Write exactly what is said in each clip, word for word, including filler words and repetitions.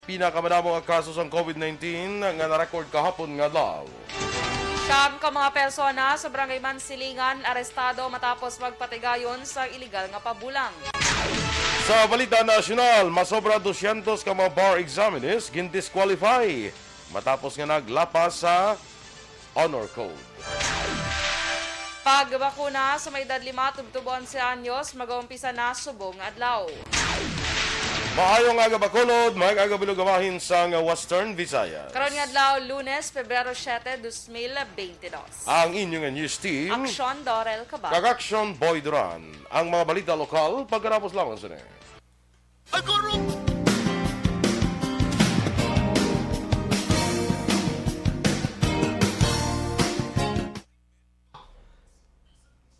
Pinakamadamo nga kaso sang covid nineteen nga na-record kahapon nga adlaw. Siyam ka mga persona sa Barangay Mansilingan arestado matapos magpatigayon sa iligal nga pabulang. Sa balita nasyonal, masobra dosyentos ka mga bar examinees gin-disqualify matapos nga naglapas sa honor code. Pagbakuna sa may edad lima tubtob onse anyos, mag-uumpisa na subong nga adlaw. Maayong aga, Bacolod, maayong aga, Bilog, bahin sang Western Visayas. Karon nga adlaw, Lunes, Pebrero siete, dos mil beintidos. Ang inyo nga news team, Aksyon Dorel Cabal. Kag Aksyon Boy Duran. Ang mga balita lokal, pagkatapos lamang sini.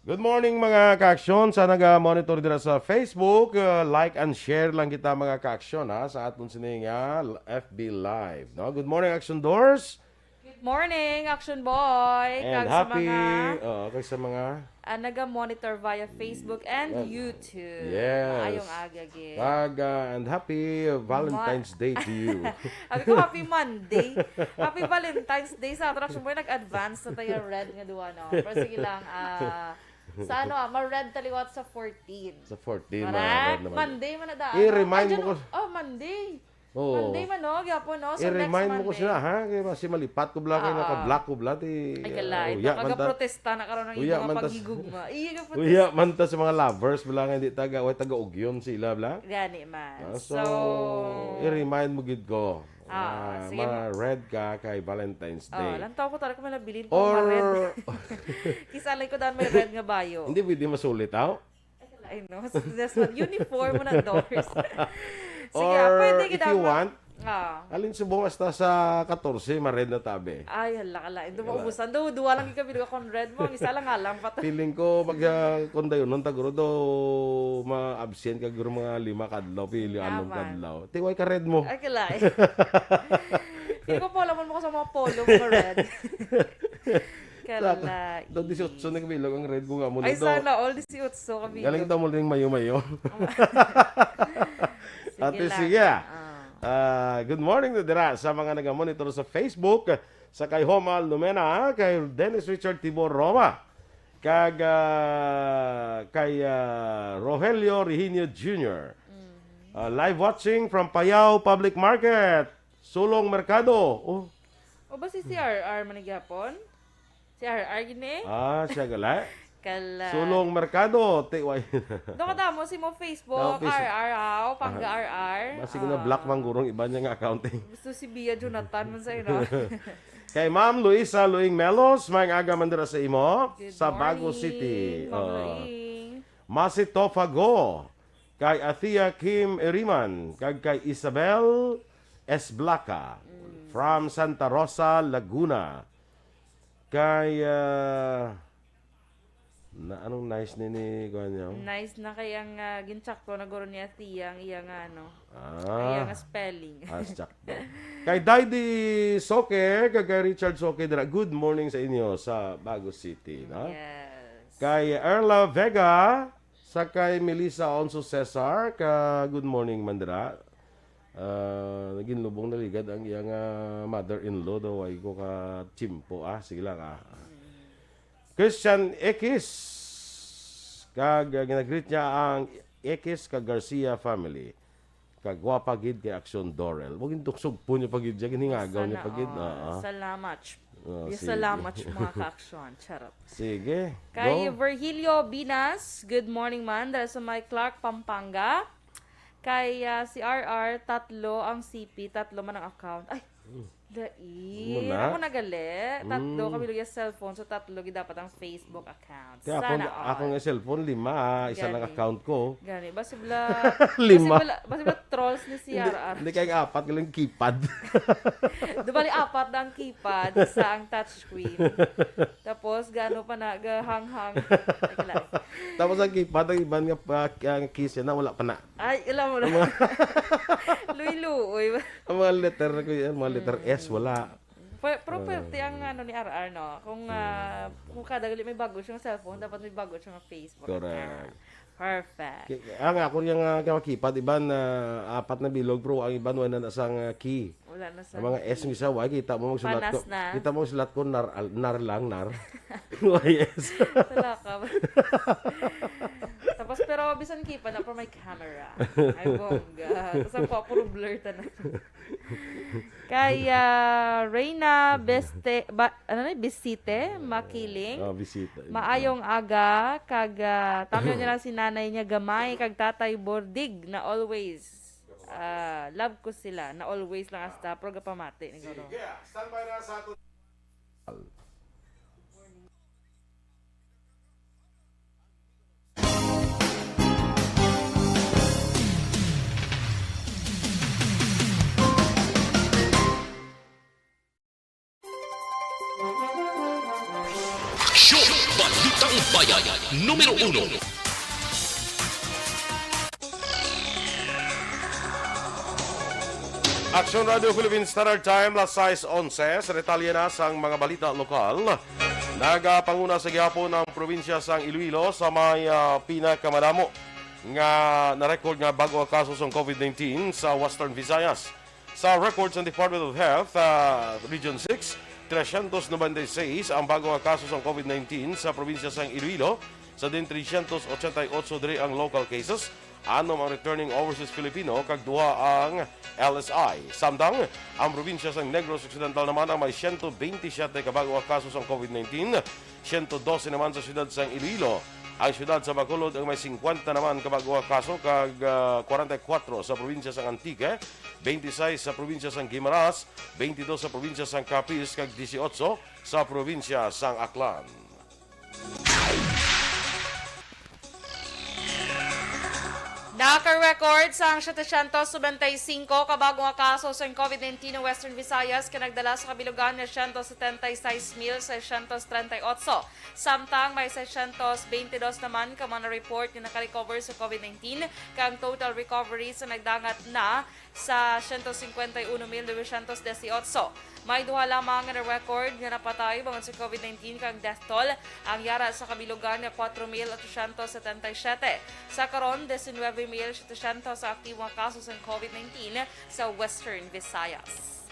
Good morning, mga kaaksyon. Sa naga-monitor dira sa Facebook, uh, like and share lang kita, mga kaaksyon, ha, sa aton sini nga F B Live, no? Good morning, Action Doors. Good morning, Action Boy. And kag sa happy, mga, oo, kag sa mga, ah, naga-monitor via Facebook and, uh, YouTube. Yes. Maayong aga, gid. Kag, ah, and happy Valentine's Day to you. Sabi ko, happy Monday. Happy Valentine's Day sa aton, Action Boy. Nag-advance na tayo red nga duwa, no? Pero sige lang, ah, sa ano, ah, ma-red ta liwat sa fourteen. Sa fourteen, correct? Ma-red naman. Monday man na daan, no? I-remind mo ko. Oh, Monday. Oo. Monday man, no? Gyapon, no? So, next Monday. I-remind mo ko sila, ha? Kaya basi malipat ko bala, kaya naka-block ko bala, ti, ay, kalain, uya man ta. Protesta na karon ang imo nga paghigugma. Iya, protesta. Uya man ta sa mga lovers bala nga hindi taga, way taga-ugyon sila bala. Gani man. Ah, so, i-remind mo gid ko. Ah, sige, ma-red ka kay Valentine's Day. Lantaw ko, tara ko malabilin ko ma-red. Kisa lang ko daan may red nga bayo. Hindi pwede masulit, aw? Ay, no. This one, uniform mo na, Doris. Sige, ah, pwede kita, if you want, ah, alin subong hasta sa katorse, ma-red na tabi. Ay, hala, hala. Ito, maubusan daw. Duwa lang yung kami, duwa kong red mo. Ang isa lang nga lang, pat- Feeling ko, mag, ah, kung dayon, nung taguro daw, ma-absent ka, guro mga lima kadlaw, pili, anong kadlaw. Tiway ka red mo. Ay, kala, eh. Feeling ko, polo mo ko sa mga polo, mga red. Kala. Daw dieciocho na kabilog ang red ko nga mo. Ay, daw. Sana all dieciocho kabilog. Galing daw mo rin mayo-mayo. Sige. Ate, lang, sige, ah. Ah. Ah, good morning na dira sa mga nagamonitor sa Facebook, sa kay Homa Lumena, kay Dennis Richard Tibor Roma, kag, ah, kay, ah, Rogelio Rehinio Junior. Mm. Ah, live watching from Payao Public Market, Sulong Merkado. Oh. O ba si C R R man gyapon? Si R R gini? Ah, siya gala. Kala. Sulong Merkado, T Y. Do ka damo si mo Facebook, R R, ha? O, Pangga R R. Basi ko na-block man gurong iba niya nga account, eh. Gusto si Bia Jonathan man sa ino. Kay Ma'am Luisa Luing Melos, may aga man dira sa imo, sa Bago City. Good morning, Ma'am Luing. Masi Tofago, kay Athea Kim Eriman, kag kay Isabel S. Blaca, from Santa Rosa, Laguna. Kay, ah, na, anong nice ni, ni, kuwan niya? Nice na kay ang, ah, gintsakto na guro niya, Tia, ang iya nga, ano, ah, iya nga spelling. Ah, tsakto. Kay Daydi Soke, kag kay Richard Soke, dira, good morning sa inyo sa Bago City, no? Yes. Kay Erla Vega, sa kay Melissa Onso Cesar, ka good morning man dira. Ah, naginlubong na ligad ang iyang, ah, mother-in-law daw, ay ko ka tiyempo, ah, sige lang, ah. Christian Ekis, kag, ah, ginagreet niya ang Ekis kag Garcia family. Kagwapa gid kay Aksyon Dorel. Wag yung tuksog po niya pa gid siya, ginhingagaw niya pa gid. Sana all. Oo. Salamat. Oh, sige. Salamat, mga ka-Aksyon. Charot. Sige, kay go. Virgilio Binas, good morning, man. Dahil sa may Clark, Pampanga. Kay, ah, si R R, tatlo ang C P, tatlo man ang account. Ay, dai. Ano na? Ako na gali. Tatlo kami lagi cellphone, so tatlo gid dapat ang Facebook account. Kaya akong, sana all. Akong cellphone, lima, ah. Isa lang account ko. Gani. Gani. Basi bala, lima. Basi bala, basi bala trolls ni si R R. Hindi, hindi kaya apat, galing keypad. Di bali, apat na ang keypad, isa ang touchscreen. Tapos, gano pa na, gahanghang. Teka lang. Tapos ang keypad, ang iban nga pa, ang keys na, wala pa na. Ay, alam mo na. Ang mga luy-luoy. Ang mga letter na ko yan, mga letter S, wala. Pro-, property ang ano ni R R, no? Kung, ah, kung kada gali may bago siyang cellphone, dapat may bago siyang Facebook account. Correct. Perfect. Ki-, ang ako rin nga kakipad, iban na apat na bilog, pero ang iban wala na sang, ah, key. Wala na sa Ang mga S key. Misa, wa, kita mo magsulat Panas ko. Na. Kita mo magsulat ko, nar, al, nar lang, nar. Y S. Tala ka. Tapos, pero bisan kipa na, pero may camera. Ay, bongga. Tapos ang pa, puro blur tanan. Kay, ah, Reyna Beste, ba, ano na, Bisite, Makiling. Ah, bisita. Maayong aga, kag, ah, tamyo niya lang si nanay niya gamay, kag tatay Bordig na always. Ah, love ko sila, na always lang hasta, pero gapamati ni Guro. Sige, standby na sa aton. Aksyon! Balitang Bayan, numero uno. Aksyon Radio Philippine Standard Time, las sais onse. Sa detalye na sang mga balita lokal, nagapanguna sa gihapon ang probinsya sang Iloilo sa may, ah, pinakamadamo nga na-record nga bag-o nga kaso sang covid nineteen sa Western Visayas. Sa record sang Department of Health, ah, Region six, trescientos noventa y seis ang bag-o nga kaso sang covid nineteen sa probinsya sang Iloilo, sa diin trescientos ochenta y ocho diri ang local cases, anom ang returning overseas Filipino, kag duha ang L S I. Samtang, ang probinsya sang Negros Occidental naman ang may siyento bente siyete ka bag-o nga kaso sang covid nineteen, siyento dose naman sa siyudad sang Iloilo. Ang siyudad sa Bacolod ang may singkwenta naman ka bag-o nga kaso, kag, ah, kwarenta y kuwatro sa probinsya sang Antique, bente sais sa probinsya sang Guimaras, bente dos sa probinsya sang Capiz, kag disiotso sa probinsya sang Aklan. Naka-record sang setecientos noventa y cinco ka bag-o nga kaso sang covid nineteen ang Western Visayas, kag nagdala sa kabilugan nga siyento setenta y seis mil seiscientos treinta y ocho. Samtang may seiscientos bente dos naman ka mga na-report nga naka-recover sa covid nineteen, kag ang total recoveries ang nagdangat na sa siyento singkwenta y uno mil novecientos disiotso. May duha lamang nga na-record nga napatay bangod sa covid nineteen, kag ang death toll ang yara sa kabilugan nga kwatro mil ochocientos setenta y siyete. Sa karon, diecinueve mil setecientos ang aktibo nga kaso sang covid nineteen sa Western Visayas.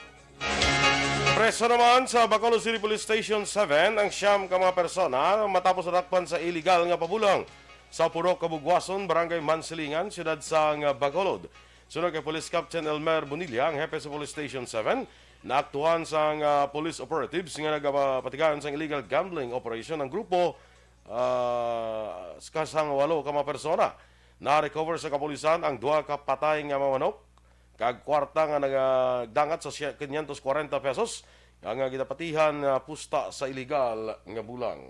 Preso naman sa Bacolod City Police Station seven ang siyam ka mga persona matapos nadakpan sa iligal nga pabulang sa Purok Kabugwason, Barangay Mansilingan, siyudad sang Bacolod. Suno kay Police Captain Elmer Bonilla, ang hepe sa Police Station seven, naaktuhan sang, ah, police operatives nga nagapatigayon sang illegal gambling operation ang grupo, ah, sa kasang walo ka mga persona. Na-recover sa kapulisan ang duha ka patay nga mga manok kag kwarta nga nagdangat sa siya, quinientos kwarenta pesos ang, ah, ginapatihan nga pusta sa iligal nga bulang.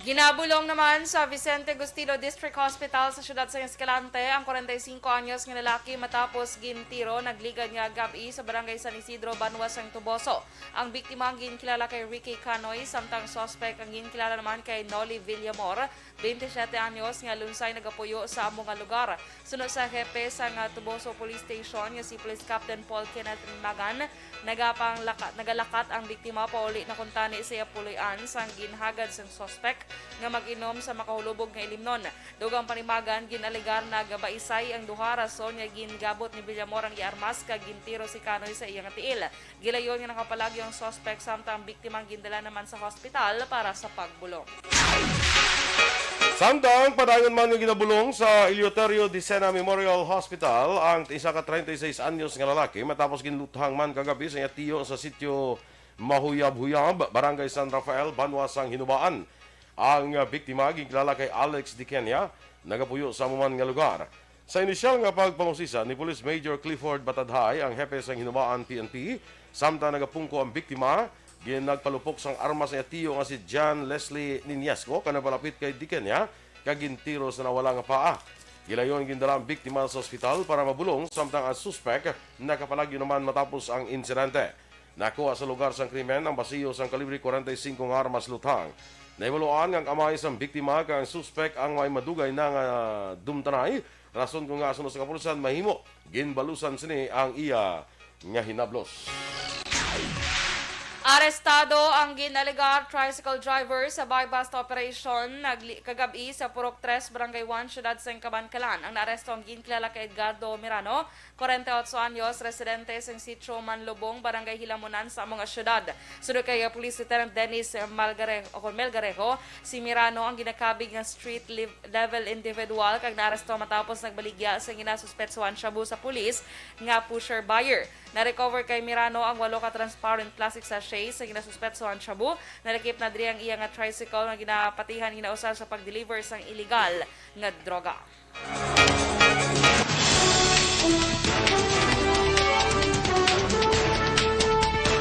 Ginabulong naman sa Vicente Gustilo District Hospital sa siyudad sa Escalante ang kwarenta y singko anyos nga lalaki matapos gintiro nagligad nga gab-i sa Barangay San Isidro, Banwa sang Toboso. Ang biktima ang ginkilala kay Ricky Canoy, samtang suspect ang ginkilala naman kay Nolly Villamor, twenty-siyete anyos, nga lunsay nagapuyo sa amo nga lugar. Suno sa hepe sang Toboso Police Station nga si Police Captain Paul Kenneth Magan, nagapanglakat, nagalakat ang biktima pauli na kuntani sa iya puloy-an sang ginhagad sang suspek nga mag-inom sa makahulubog nga ilimnon. Dugang panimagan, gin-alegar nagabaisay ang duha, rason nga gingabot ni Villamor ang iya armas kag gintiro si Canoy sa iya nga tiil. Gilayon nga nakapalagyo ang suspek, samtang ang biktima ang gindala naman sa hospital para sa pagbulong. Samtang padayon man nga ginabulong sa Eleuterio Dicena Memorial Hospital ang isa ka treinta y seis anyos nga lalaki matapos ginluthang man kagabi sa iya tiyo sa sitio Mahuyab-Huyab, Barangay San Rafael, Banwa sang Hinubaan. Ang biktima ginkilala kay Alex Dikenya, nagapuyo sa amo man nga lugar. Sa inisyal nga pagpangusisa ni Police Major Clifford Batadhay, ang hepe sang Hinubaan P N P, samtang nagapungko ang biktima, gin-, nagpalupok sang armas ang iya tiyo nga si John Leslie Niñasco, kag nagpalapit kay Dikenya, kag gintiro sa nawala nga paa. Gilayon gindala ang biktima sa ospital para mabulong, samtang ang suspek nakapalagyo naman matapos ang insidente. Nakuha sa lugar sang krimen ang basiyo sang kalibre kwarenta y singko nga armas luthang. Nahibaluan nga ang amay sang biktima kag ang suspek ang may madugay na nga dumtanay, rason kon ngaa suno sa kapulisan mahimo ginbalusan sini ang iya nga hinablos. Arestado ang gin-alegar tricycle driver sa buy-bust operation nagli-, kagab-i sa Purok Tres, Barangay One, Siyudad sang Kabankalan. Ang naaresto ang ginkilala kay Edgardo Mirano, kwarenta y otso anyos, residente sang Sitio Manlubong, Barangay Hilamunan sa amo nga siyudad. Suno kay, uh, Police Lieutenant Dennis Malgarejo, o kon Melgarejo, si Mirano ang ginakabig nga street lev-, level individual kag naaresto matapos nagbaligya sa ginasuspetsuhan shabu sa pulis nga pusher buyer. Na-recover kay Mirano ang walo ka transparent plastic sachet sa ginasuspetsuhan shabu. Nalakip na diri ang iya nga tricycle nga ginapatihan, ginausa sa pag-deliver sang illegal nga droga.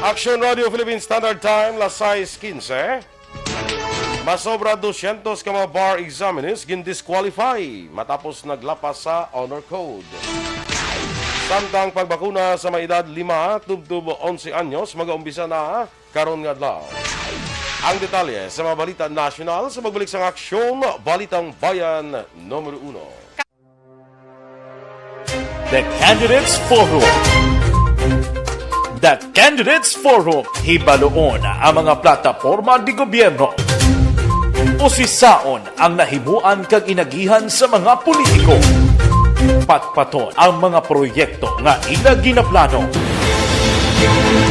Action Radio Philippine Standard Time, las sais quince. Masobra dosyentos ka mga bar examinees gin-disqualify matapos naglapas sa honor code. Samtang pagbakuna sa may edad lima tubtob onse anyos magaumpisa na karon nga adlaw. Ang detalye sa mga balita nasyonal sa pagbalik sang Aksyon Balitang Bayan numero uno. The Candidates Forum. The Candidates Forum, hibaluon ang mga plataporma de gobyerno. Usisaon ang nahimuan kag inagihan sa mga politiko. Patpaton ang mga proyekto nga ila ginaplano.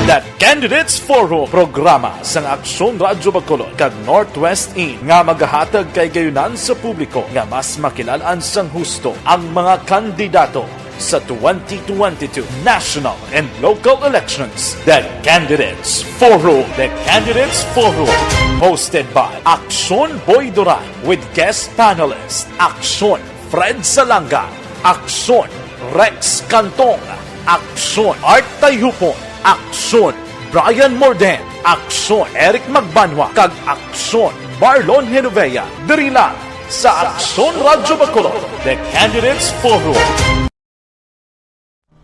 The Candidates Forum, programa sang Aksyon Radyo Bacolod kag Northwest Inn nga magahatag kahigayonan sa publiko nga mas makilal-an sang husto ang mga kandidato sa twenty twenty-two national and local elections. The Candidates Forum. The Candidates Forum, hosted by Aksyon Boy Duran with guest panelist Aksyon Fred Salanga, Aksyon Rex Cantong, Aksyon Art Tayhupon, Aksyon Brian Morden, Aksyon Eric Magbanwa, kag Aksyon Marlon Genovea. Diri lang sa Aksyon Radyo Bacolod, The Candidates Forum.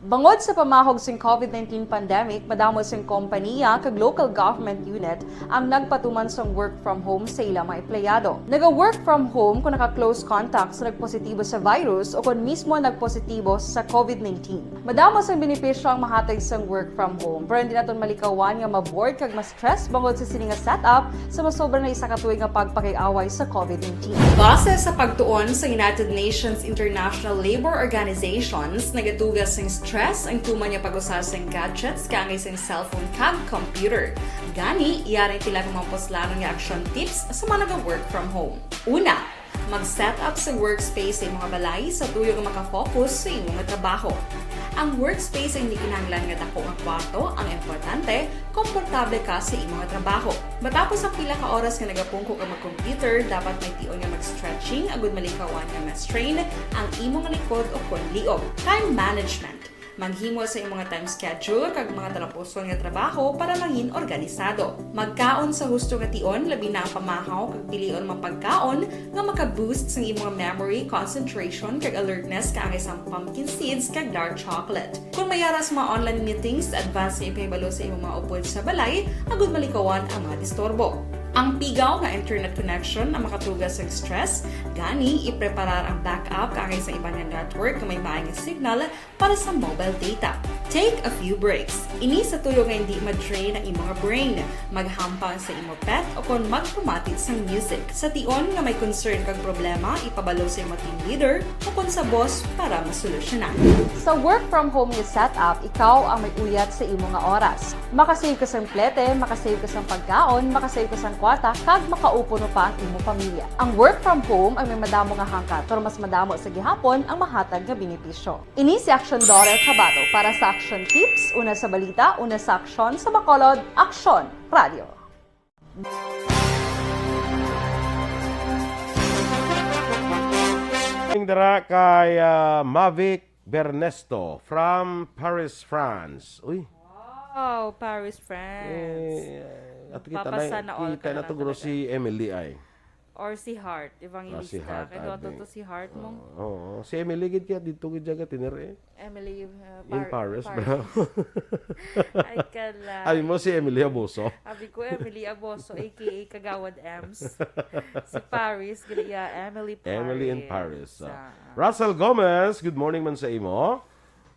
Bangod sa pamahog sing covid nineteen pandemic, madamo sing kompaniya kag local government unit ang nagpatuman sang work from home sa ila mga empleyado. Naga-work from home kung naka-close contact sa nagpositibo sa virus o kon mismo nagpositibo sa covid nineteen. Madamo sang benepisyo ang mahatag sang work from home, pero hindi naton malikawan nga ma-bored kag ma-stress bangod sa sini nga setup sa masobra na isa ka tuig nga pagpakig-away sa covid nineteen. Base sa pagtuon sa United Nations International Labour Organizations, nagatuga sing stress ang tuman nga pag-usa sing gadgets kaangay sing cellphone kag computer. Gani, yari ang pila ka mga puslanon nga action tips sa mga naga-work from home. Una, mag-set up sa workspace sa imong balay sa tuyo nga makafocus sa imong trabaho. Ang workspace ay hindi kinahanglan nga dako nga kwarto, ang importante, komportable ka sa imong trabaho. Matapos ang pila ka oras nga nagapungko ka mag-computer, dapat may tion nga mag-stretching agud malikawan nga ma-strain ang imong likod o kon liog. Time management. Maghimo sa imong time schedule kag mga talapuson nga trabaho para mangin organisado. Magkaon sa husto nga tion, labi na ang pamahaw kag pilion mga pagkaon nga maka-boost sang imong memory, concentration, kag alertness kaangay sang pumpkin seeds kag dark chocolate. Kung may ara sa mga online meetings, advance nga ipahibalo sa imong mga upod sa balay agud malikawan ang mga disturbo. Ang pigaw nga internet connection ang makatuga sa stress, gani ipreparar ang backup kaangay sa iban nga network nga may maay nga signal para sa mobile data. Take a few breaks. Ini sa tuyo nga hindi ma-drain ang imong brain. Maghampang sa imo pet o kon magpamati sang music. Sa tion nga may concern kag problema, ipabalo sa imo team leader o kon sa boss para masolusyonan. Sa work from home nga setup, ikaw ang may uyat sa imo nga oras. Makasave ka sang plete, makasave ka sang pagkaon, makasave ka sang kwarta, kag makaupo no pa ang imo pamilya. Ang work from home ay may madamo nga hangkat, pero mas madamo sa gihapon ang mahatag nga benepisyo. Ini si Aksyon Dorel Cabato para sa Aksyon Tips, una sa balita, una sa aksyon, sa Bacolod, Aksyon Radio. Dara kay, ah, Mavic Bernesto from Paris, France. Uy. Wow, Paris, France. Eh, at kita na, Papasana all kita ka na na to, guro, talaga. Si Emily ay. Or si Hart, Evangelista. Ah, si Hart, kay duha abi. To si Hart mo. Oo, oo. Si Emily gid kaya dito gid jaga tinir eh. Emily, uh, In Par-, Paris, Paris. Bro. Ay, kala. Abi mo si Emily Aboso. Abi ko, Emily Aboso, A K A Kagawad Ems. Si Paris, gali iya, Emily Paris. Emily in Paris, ah. Ah. Russell Gomez, good morning man sa imo.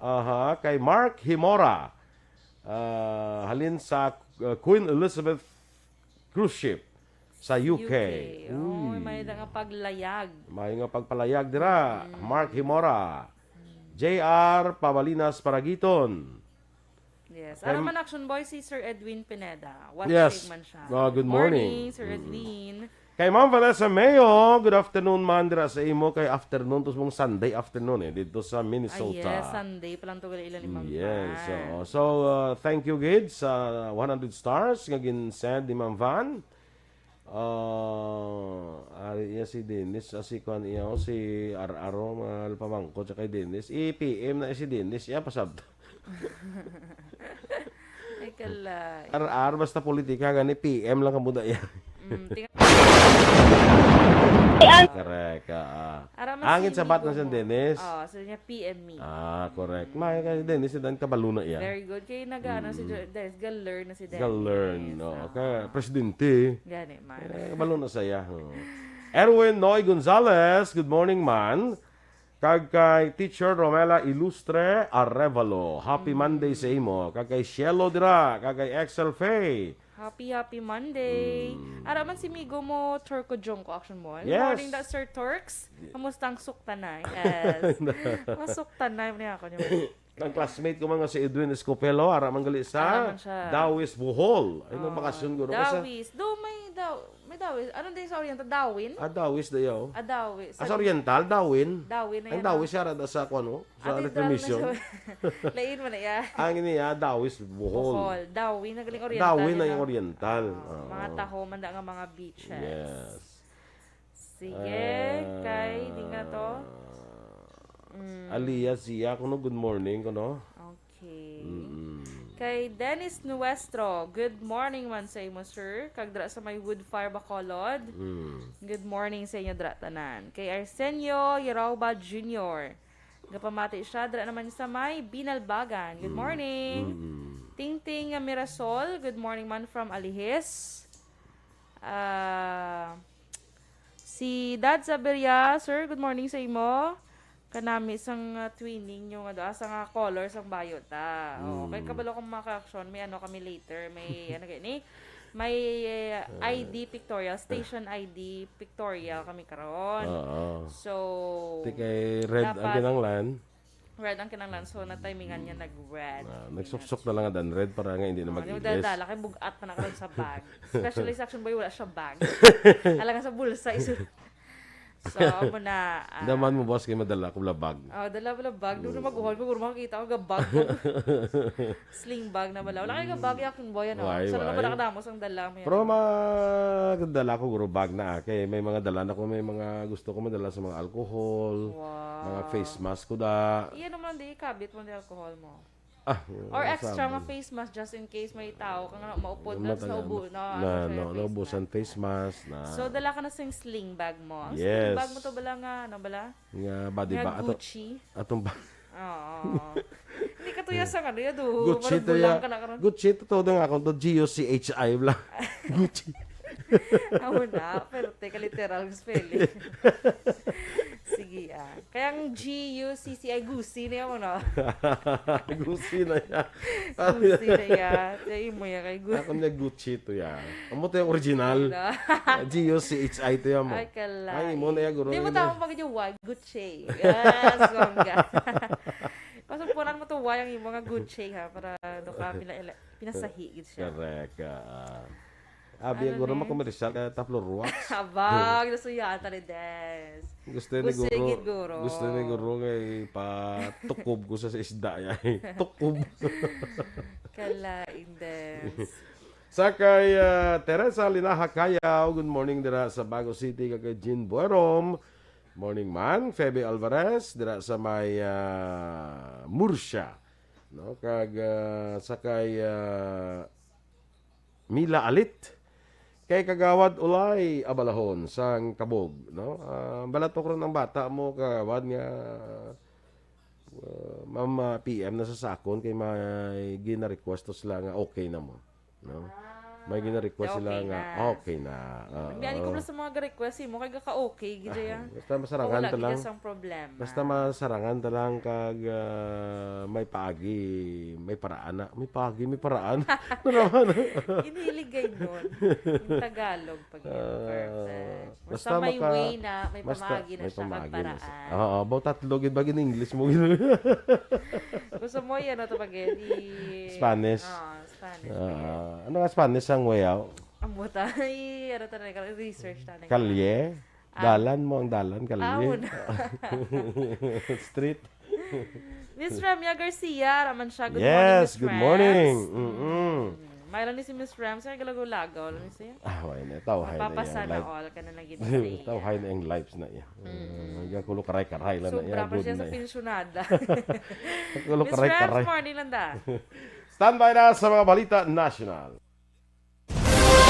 Aha, kay Mark Himora. Ah, halin sa, uh, Queen Elizabeth cruise ship sa U K. U K. Oy, Uy. May nga paglayag. May nga pagpalayag dira. Mm. Mark Himora. Mm. J R Pabalinas Paragiton. Yes. Kay Ara man, Action Boy, si Sir Edwin Pineda. Watching Yes. man siya. Ah, good morning. Morning, Sir Mm. Edwin. Kay Ma'am Vanessa Mayo, good afternoon man dira sa imo. Kay afternoon, to mong Sunday afternoon eh, dito sa Minnesota. Ah, yes, Sunday pa lang to gali ilan ni Mm, Ma'am yes. Van. So, so, uh, thank you gid sa one hundred stars nga gin-send ni Ma'am Van. Uh, ari iya si Dennis, ah, si kuan iya, oh, si R R, oh, mga pamangkot sa kay Dennis. I-P M na si Dennis, iya pasabta. Ay, kala. R R, basta politika, gani P M lang kamo da iya. Mm, tinga- Correct, ah, ah. Ara man Angin si sabat na amigo siya, mo. Dennis. Oh, so niya P M me. Ah, correct. Mm. May kay Dennis, dan kabalo na iya. Very good. Kay nag-ano si Mm. Jo-, Dennis, ga-learn na si Dennis. Ga-learn, no. Ah. Kay presidente. Gani man. Eh, kabalo na saya. Oh. Erwin Noy Gonzalez, good morning, man. Kag kay Teacher Romela Ilustre Arevalo, happy Mm. Monday sa imo. Kag kay Shelo dira, kag kay Excel Faye. Happy, happy Monday. Mm. Ara man si migo mo, Turco Jong ko, Action Boy. Yes. Morning da, Sir Turks. Kamusta ang suktanay? Yes. Masuktanay man ako niyo. Ang classmate ko man nga si Edwin Escopelo, ara man gali sa Ara man siya. Dawis, Bohol. Ay, Oh, nagbakasyon guro ka sa Dawis. Do, may Daw-, may Dawis. Ano din sa Oriental? Dawin? Ah, Dawis dayaw. Ah, Dawis. Ah, sa Oriental, Dawin. Dawin na Ang yan, Dawis, oh. Ara da sa, kuwan, oh, sa Ate Dal na Reclamation. sa, lain mo na, ya. Ang ini, ah, Dawis, Bohol. Bohol. Dawin, nagaling Oriental Dawin na yun, yung ah. Oriental. Ah, Oo. mga taho man da nga mga beaches. Yes. Sige, Ah, kay, di nga to? Mm. Aliyah Zia, kuno, good morning, kuno. Okay. Mm-mm. Kay Dennis Nuestro, good morning man sa imo, sir. Kag dira sa may Wood Fire Bacolod. Mm. Good morning sa inyo dira tanan. Kay Arsenio Yarauba Junior, gapamati siya dira naman sa may Binalbagan. Good Mm. morning. Mm-mm. Tingting Mirasol, good morning man from Alihis. Ah, si Dad Saberia, sir, good morning sa imo. Kanami sang, ah, twinning nyo nga doon, asa nga color sang bayo ta. Oh, kay Mm. kabalo ko mga ka-action, may ano kami later, may ano kay ni, may, eh, I D pictorial, station I D pictorial kami karon. Oo. So, Ti kay red ang dapat kinanglan. Red ang kinanglan, so natimingan niya nag-red. Ah, nagsuksok na lang ang red para nga hindi na Oh, mag-iglis. Dala kay bugat pa na karon sa bag. Especially sa Action Boy, wala siya bag. Alangan sa bulsa, isu-, So, amo na, ah. Daman mo, boss, kay madala ko labag. Oh, dala mo labag. Doon na Mm. maguhol ko, guro makakita ko, gabag ko. Sling bag na bala. Wala kayo gabag, Action Boy, ano? Why, Sa lugar why? Pala kadamos ang dala mo yan. Pero ma-, dala ko, guro, bag na, ah. Kay may mga dala na ko, may mga gusto ko madala sa mga alcohol, Wow. mga face mask ko da. Iya naman, di ikabit mo ang alcohol mo. Ah, Or extra sama. nga face mask just in case may tao kang na maupod Yung na, mata tapos niya, naubo-, na, na, ano siya, na, face naubusan mask. face mask na. So, dala ka na sing sling bag mo. Ang sling Yes. bag mo to bala nga, ano bala? Nga body Nga ba-, ato, Gucci. atong ba- Oo. Hindi ka tuya sa ano, yado. Gucci Marag to ya. bulang ka na karon. Gucci to, to, nga akong to, G U C H I bla. Gucci. Amo na, pero teka, literal ang spelling. Sige, ah. Kaya ang G U C C I, Gucci na yun, no? Gucci na yan. Gucci na yan. Kaya imo yan kay Gucci. Ako niya Gucci to yan. Amo to yung original. Ano? G U C H I to yan mo. Ay, kalay. Ay, imo na yan, guro. Di mo Imo na. Tama pag yung wag, Gucci. Yes, bongga. Pasok po lang mo to, wag ang imo nga Gucci, ha, para do ka pila-, pila-, pinasahi, gid siya. Correct, ah. Abi, Ano guro, ni? makomersyal ka, Tafloor Wax. Abag, nasuyaan ta ni Des. Gusto ni Gusto guro, gid, guro. gusto ni guro nga ipatukob ko sa, sa isda, ya. Tukob. Kalain, Des. Sa kay, ah, Teresa Linaha Cayao, good morning dira sa Bago City, kag kay Jean Buerom. Morning man, Febe Alvarez, dira sa may, ah, Murcia. No? Kag, ah, sa kay, ah, Mila Alit. Kay Kagawad Ulay Abalahon sang Kabog, no? Ah, balatok ron ang bata mo, Kagawad, nga, ah, ma'am, ah, P M na sa sakon kay may gina-request to sila nga okay na mo, no? Ah. May gina-request sila nga okay na. Oo. Hindi, ani ko sa mga ga-request mo, kay gaka-okay, gid yan. Basta masarangan ta lang. Wala gid sang problema. Basta masarangan ta lang kag, ah, may paagi, may paraan na. May paagi, may paraan. Ano naman? Iniligay nun. Yung Tagalog, pag yun. Ah, perfect. Basta basta may maka-, way na, may basta pamaagi na may siya, pamaagi na siya. Kag paraan. Oo, about tatlo gid ba gin English mo gid? Gusto mo yan, ano to pag yun? I- Spanish. Oo, Spanish. Ah, ano nga Spanish ang way out? Ang buta, ay, ano to na, research na. Kalye? Ah. Dalan mo ang dalan, kalye. Ah, una. Street. Miss Ramya Garcia, raman siya. Good morning, Miss Rams. Yes, good morning. Mm-mm. Mm. May lang ni si Miss Rams, kaya galagaw-lagaw lang ni siya. Ah, why na? Tawhay na yan. Mapapasa na all ka na lagi ni siya. Tawhay na yung lives na iya. Mm-mm. Ah, hanggang kulo karay-karay lang na iya. Sobra pa siya sa pensyonada. Kulo karay-karay. Miss Rams, morning lang da. Standby na sa mga balita national.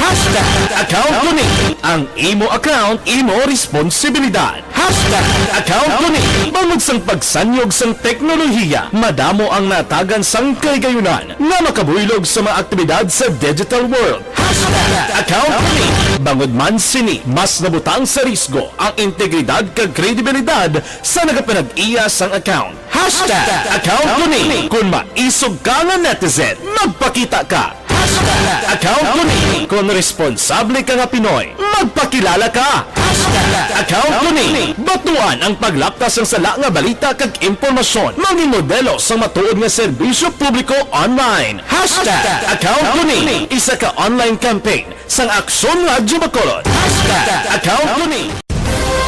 Hashtag account ko ni. Ang imo account, imo responsibilidad. Hashtag account ko ni. Bangod sang pagsanyog sang teknolohiya, madamo ang natagan sang kahigayunan nga makabuylog sa mga aktibidad sa digital world. Hashtag account ko ni. Bangod man sini, mas nabutang sa risgo ang integridad kag kredibilidad sa nagapanag-iya sang account. Hashtag account ko ni. Kung maisog ka nga netizen, magpakita ka. Hashtag account ko ni. Kung responsable ka nga Pinoy, magpakilala ka. Hashtag account ko ni. Batuan ang paglaptas sang sala nga balita kag impormasyon. Mangin modelo sa matuod nga serbisyo publiko online. Hashtag account ko ni. Isa ka online campaign sang Aksyon Radyo Bacolod. Hashtag account ko ni.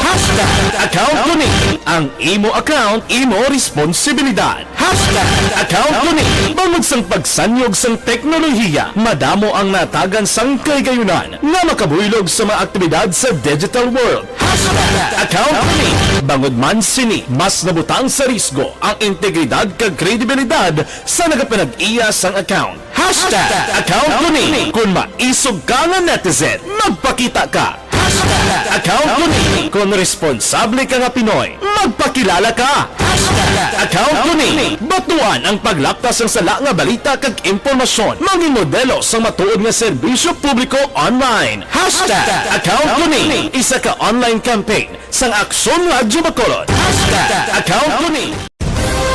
Hashtag account ko ni. Ang imo account, imo responsibilidad. Hashtag account ko ni. Bangod sang pagsanyog sang teknolohiya, madamo ang natagan sang kahigayunan nga makabuylog sa mga aktibidad sa digital world. Hashtag account ko ni. Bangod man sini, mas nabutang sa risgo ang integridad kag kredibilidad sa nagapanag-iya sang account. Hashtag account ko ni. Kung maisog ka nga netizen, magpakita ka. Hashtag account ko ni. Kung responsable ka nga Pinoy, magpakilala ka. Hashtag account ko ni. Batuan ang paglaptas sang sala nga balita kag impormasyon. Mangin modelo sang matuod nga serbisyo publiko online. Hashtag account ko ni. Isa ka online campaign sang Aksyon Radyo Bacolod. Hashtag account ko ni.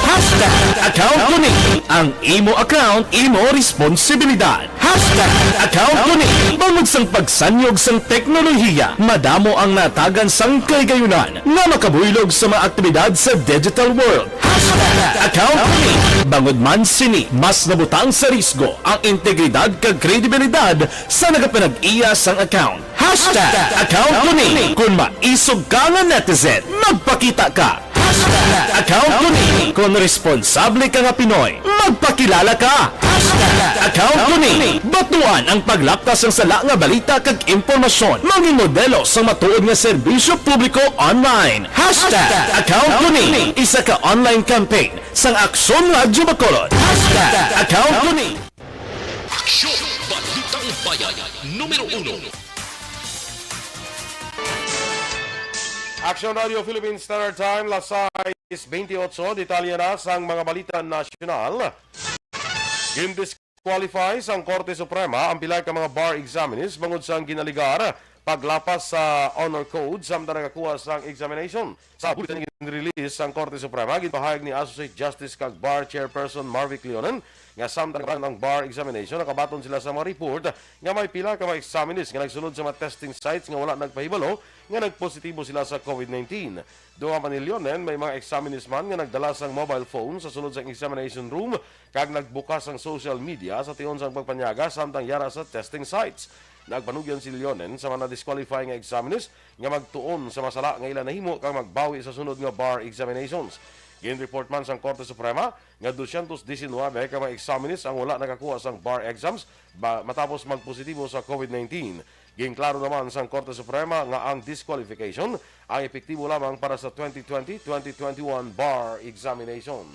Hashtag account ko ni. Ang imo account, imo responsibilidad. Hashtag account ko ni. Bangod sang pagsanyog sang teknolohiya, madamo ang natagan sang kahigayunan nga makabuylog sa mga aktibidad sa digital world. Hashtag account ko ni. Bangod man sini, mas nabutang sa risgo ang integridad kag kredibilidad sa nagapanag-iya sang account. Hashtag account ko ni. Kung maisog ka nga netizen, magpakita ka. Hashtag account ko ni. Kung responsable ka nga Pinoy, magpakilala ka. Hashtag account ko ni. Batuan ang paglaptas sang sala nga balita kag impormasyon. Mangin modelo sang matuod nga serbisyo publiko online. Hashtag account ko ni. Isa ka online campaign sang Aksyon Radyo Bacolod. Hashtag account ko ni. Aksyon, Balitang Bayan, numero uno. Aksyon Radio Philippine Standard Time, las sais bentiocho. Detalye na sang mga balita nasyonal. Gindisqualify sang Korte Suprema ang pila ka mga bar examinees bangod sang ginaligar paglapas sa honor code samtang nagakuha sang examination. Sa bulletin nga gin-release sang Korte Suprema, ginpahayag ni Associate Justice kag Bar Chairperson Marvic Leonen nga samtang nagabaton ang bar examination, nakabaton sila sa mga report nga may pila ka mga examinees nga nagsulod sa mga testing sites nga wala nagpahibalo nga nagpositibo sila sa COVID nineteen. Dugang pa ni Leonen, may mga examinees man nga nagdala sang mobile phone sa sulod sang examination room kag nagbukas sang social media sa tion sang pagpanyaga samtang yara sa testing sites. Nagpanugyan si Leonen sa mga na-disqualify nga examinees nga magtuon sa mga sala nga ila nahimo kag magbawi sa sunod nga bar examinations. Gin-report man sang Korte Suprema nga dosyentos disinwebe ka mga examinees ang wala nakakuha sang bar exams ba, matapos magpositibo sa COVID nineteen. Ginklaro naman sang Korte Suprema nga ang disqualification ang epektibo lamang para sa twenty twenty, twenty twenty-one bar examination.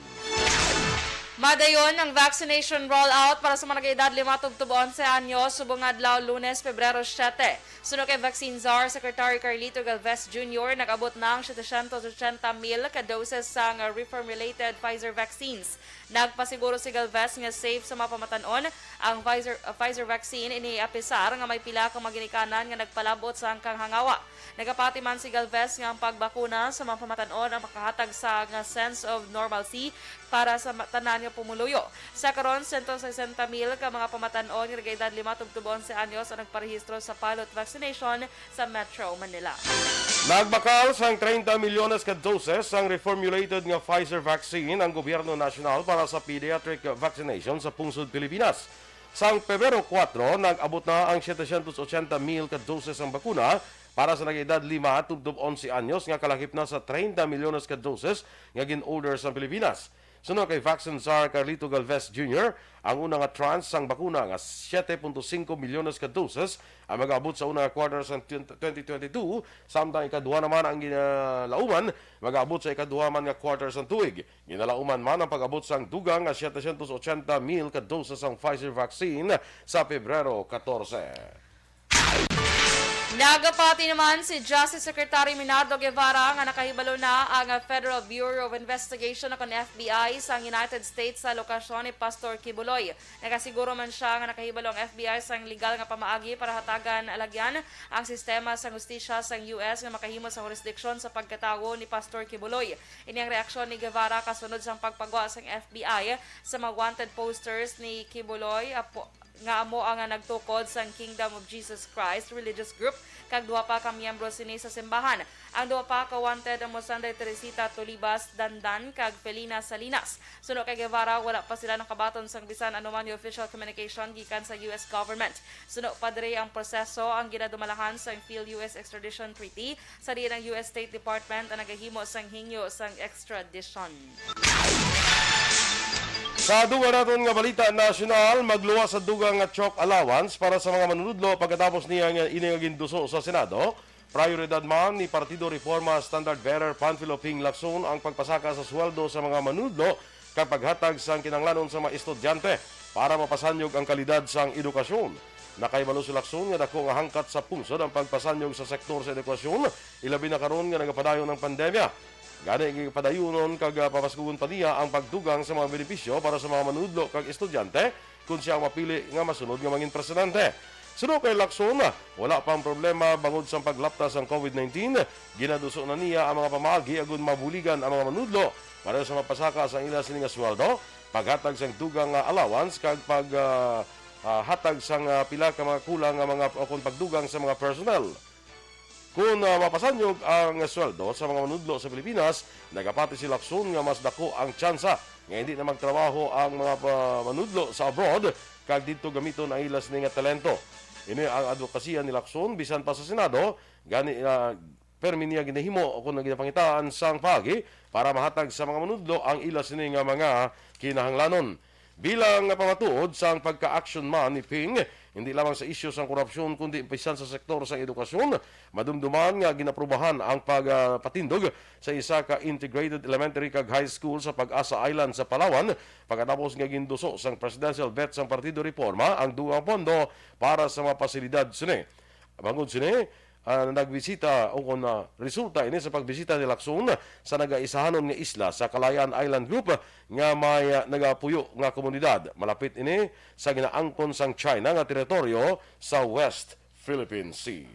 Madayon ang vaccination rollout para sa mga nag-edad lima tubtob onse anyos subong nga adlaw, Lunes, Pebrero siete. Suno kay Vaccine Czar Secretary Carlito Galvez Junior, nag-abot na ang setecientos ochenta mil ka doses sang reformulated Pfizer vaccines. Nagpasiguro si Galvez nga safe sa mga pamatan-on ang Pfizer, uh, Pfizer vaccine, ini apisar nga may pila ka mga ginikanan nga nagpalabot sa hangkang hangawa. Nagapati man si Galvez nga ang pagbakuna sa mga pamatan-on ang makahatag sa nga sense of normalcy para sa ma-, tanan nga pumuluyo. Sa karon, sento sesenta mil ka mga pamatan-on nga nag-edad lima tubtob onse anyos ang nagparehistro sa pilot vaccination sa Metro Manila. Nagbakal sang treinta milyones ka doses sang reformulated nga Pfizer vaccine ang gobyerno nasyonal para sa pediatric vaccination sa pungsod Pilipinas. Sang Pebrero kuwatro, nag-abot na ang setecientos ochenta mil ka doses sang bakuna para sa nag-edad lima tubtob onse anyos, nga kalahip na sa treinta milyones ka doses nga gin-order sang Pilipinas. Suno kay Vaccine Czar Carlito Galvez Junior, ang una nga tranche sang bakuna nga siete punto singko milyones ka doses ang mag-abot sa una nga quarter sang twenty twenty-two, samtang ikaduha naman ang ginalauman mag-abot sa ikaduha man nga quarter sang tuig. Ginalauman man ang pag-abot sang dugang nga setecientos ochenta mil ka doses sang Pfizer vaccine sa Pebrero katorse. Nagapati naman si Justice Secretary Minardo Guevara nga nakahibalo na ang Federal Bureau of Investigation o kon F B I sang United States sa lokasyon ni Pastor Quiboloy. Nagasiguro man sia nga nakahibalo ang F B I sang legal nga pamaagi para hatagan alagyan ang sistema sang hustisya sang U S nga makahimo sa hurisdiksyon sa pagkatawo ni Pastor Quiboloy. Ini ang reaksyon ni Guevara kasunod sang pagpagwa sang F B I sa mga wanted posters ni Quiboloy, apo, nga amo ang nagtukod sang Kingdom of Jesus Christ religious group kag duha pa ka miyembro sini sa simbahan. Ang duha pa ka wanted amo sanday Teresita Tolibas Dandan kag Felina Salinas. Suno kay Guevara, wala pa sila nakabaton sang bisan anuman nga official communication gikan sa U S government. Suno pa diri ang proseso ang ginadumalahan sang Phil-U S Extradition Treaty, sa diin ang U S State Department ang nagahimo sang hingyo sang extradition. Sa dugang naton nga balita nasyonal, magluwas sa dugang nga chalk allowance para sa mga manunudlo pagkatapos niya nga ini nga ginduso sa Senado. Prioridad man ni Partido Reforma Standard Bearer Panfilo Ping Lacson ang pagpasaka sa sweldo sa mga manunudlo kag paghatag sang kinahanglanon sa mga estudyante para mapasanyog ang kalidad sang edukasyon. Nakahibalo si Lacson nga dako nga hangkat sa pungsod ang pagpasanyog sa sektor sa edukasyon, ilabi na karon nga nagapadayon ang pandemya. Gani, gipadayonon kag, ah, papaskugon pa niya ang pagdugang sa mga benepisyo para sa mga manunudlo kag estudyante kon siya ang mapili nga masunod nga mangin presidente. Suno kay Lacson, wala pa ang problema bangod sang paglapta sang COVID nineteen. Ginaduso na niya ang mga pamaagi agud mabuligan ang mga manunudlo para sa mapasaka sang ila sini nga sweldo, paghatag sang dugang nga allowance kag pag, ah, ah, hatag sang, ah, pila ka mga kulang nga mga, o kon pagdugang sa mga personnel. Kon, ah, mapasanyog ang sweldo sa mga manudlo sa Pilipinas, nagapati si Lacson nga mas dako ang tsansa nga hindi na magtrabaho ang mga pa-, manudlo sa abroad kag didto gamiton ang ila sini nga talento. Ini ang adbokasiya ni Lacson bisan pa sa Senado, gani, ah, permi niya ginahimo o kon ginapangitaan sang paagi para mahatag sa mga manudlo ang ila sini nga mga kinahanglanon. Bilang pamatuod sang pagka-action man ni Ping, hindi lamang sa isyu sang korupsyon kundi bisan sa sektor sang edukasyon, madumduman nga ginaprubahan ang pagpatindog sa isa ka integrated elementary kag high school sa Pag-asa Island sa Palawan, pagkatapos nga ginduso sang presidential bet sang Partido Reforma ang dugang pondo para sa mga pasilidad sini. Bangod sini, ah, nagbisita o kon, ah, resulta ini sa pagbisita ni Lacson sa nagaisahanon nga isla sa Kalayaan Island Group nga may, ah, nagapuyo nga komunidad. Malapit ini sa ginaangkon sang China nga teritoryo sa West Philippine Sea.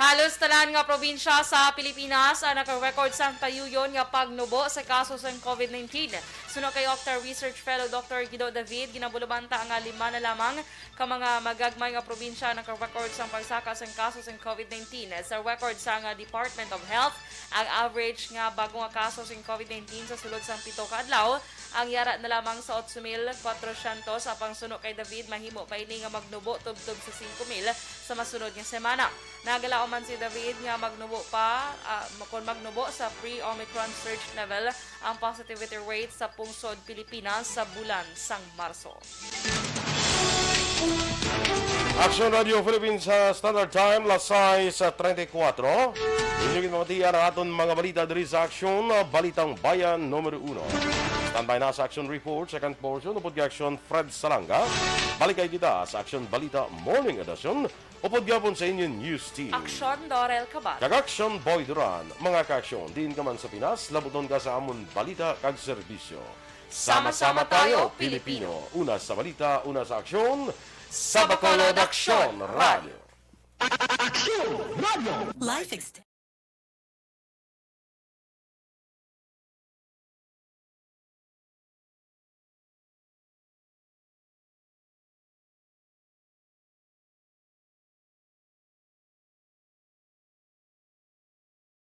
Halos tanan nga probinsya sa Pilipinas ang naka-record sang tayuyon nga pagnubo sa kaso sang COVID nineteen. Suno kay Octa Research Fellow Doctor Guido David, ginabulubanta nga lima na lamang ka mga magagmay nga probinsya ang naka-record sang pagsaka sang kaso sang COVID nineteen. Sa record sang Department of Health, ang average nga bago nga kaso sang COVID nineteen sa sulod sang pito ka adlaw ang yara na lamang sa otso mil kwatrosyentos, apang suno kay David, mahimo pa ini nga magnubo tubtob sa singko mil sa masunod nga semana. Nagalaom man si David nga magnubo pa, ah, kon magnubo sa pre-Omicron surge level ang positivity rate sa pungsod Pilipinas sa bulan sang Marso. Aksyon Radio Philippines sa Standard Time, las sais treinta y cuatro. Inyo ginpamatian ang aton mga balita diri sa Aksyon, Balitang Bayan numero uno. Standby na sa Action Report, second portion, upod kay Action Fred Salanga. Balik kay kita sa Action Balita Morning Edition, upod gyapon sa inyo news team. Action Dorel Kabat. Kag Action Boy Duran. Mga ka-aksyon, diin ka man sa Pinas, labuton ka sa amon balita kag serbisyo. Sama-sama tayo, Pilipino. Una sa balita, una sa aksyon. Sa Bacolod Aksyon Radio. Aksyon Radio. Life extension.